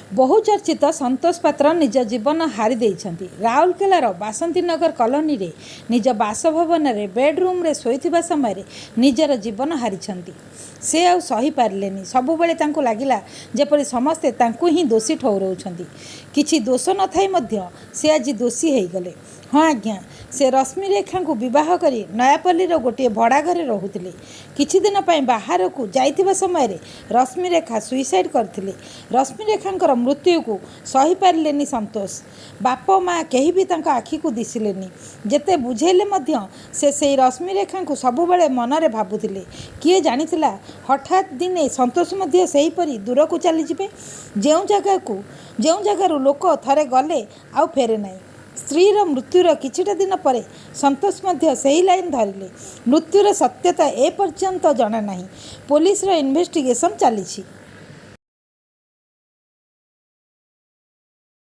ବହୁଚର୍ଚ୍ଚିତ ସନ୍ତୋଷ ପାତ୍ର ନିଜ ଜୀବନ ହାରି ଦେଇଛନ୍ତି। ରାଉରକେଲାର ବାସନ୍ତୀନଗର କଲୋନୀରେ ନିଜ ବାସଭବନରେ ବେଡ୍ରୁମ୍ରେ ଶୋଇଥିବା ସମୟରେ ନିଜର ଜୀବନ ହାରିଛନ୍ତି। ସେ ଆଉ ସହିପାରିଲେନି। ସବୁବେଳେ ତାଙ୍କୁ ଲାଗିଲା ଯେପରି ସମସ୍ତେ ତାଙ୍କୁ ହିଁ ଦୋଷୀ ଠହୁରାଉଛନ୍ତି। କିଛି ଦୋଷ ନଥାଇ ମଧ୍ୟ ସେ ଆଜି ଦୋଷୀ ହେଇଗଲେ। ହଁ ଆଜ୍ଞା, ସେ ରଶ୍ମିରେଖାଙ୍କୁ ବିବାହ କରି ନୟାପଲ୍ଲୀର ଗୋଟିଏ ଭଡ଼ା ଘରେ ରହୁଥିଲେ। କିଛି ଦିନ ପାଇଁ ବାହାରକୁ ଯାଇଥିବା ସମୟରେ ରଶ୍ମିରେଖା ସୁଇସାଇଡ୍ କରିଥିଲେ। ରଶ୍ମିରେଖାଙ୍କର ମୃତ୍ୟୁକୁ ସହିପାରିଲେନି ସନ୍ତୋଷ। ବାପ ମା କେହି ବି ତାଙ୍କ ଆଖିକୁ ଦିଶିଲେନି। ଯେତେ ବୁଝେଇଲେ ମଧ୍ୟ ସେ ସେଇ ରଶ୍ମିରେଖାଙ୍କୁ ସବୁବେଳେ ମନରେ ଭାବୁଥିଲେ। କିଏ ଜାଣିଥିଲା ହଠାତ୍ ଦିନେ ସନ୍ତୋଷ ମଧ୍ୟ ସେହିପରି ଦୂରକୁ ଚାଲିଯିବେ, ଯେଉଁ ଜାଗାକୁ ଯେଉଁ ଜାଗାରୁ ଲୋକ ଥରେ ଗଲେ ଆଉ ଫେରେ ନାହିଁ। ସ୍ତ୍ରୀର ମୃତ୍ୟୁର କିଛିଟା ଦିନ ପରେ ସନ୍ତୋଷ ମଧ୍ୟ ସେହି ଲାଇନ୍ ଧରିଲେ। ମୃତ୍ୟୁର ସତ୍ୟତା ଏପର୍ଯ୍ୟନ୍ତ ଜଣାନାହିଁ। ପୋଲିସର ଇନଭେଷ୍ଟିଗେସନ୍ ଚାଲିଛି।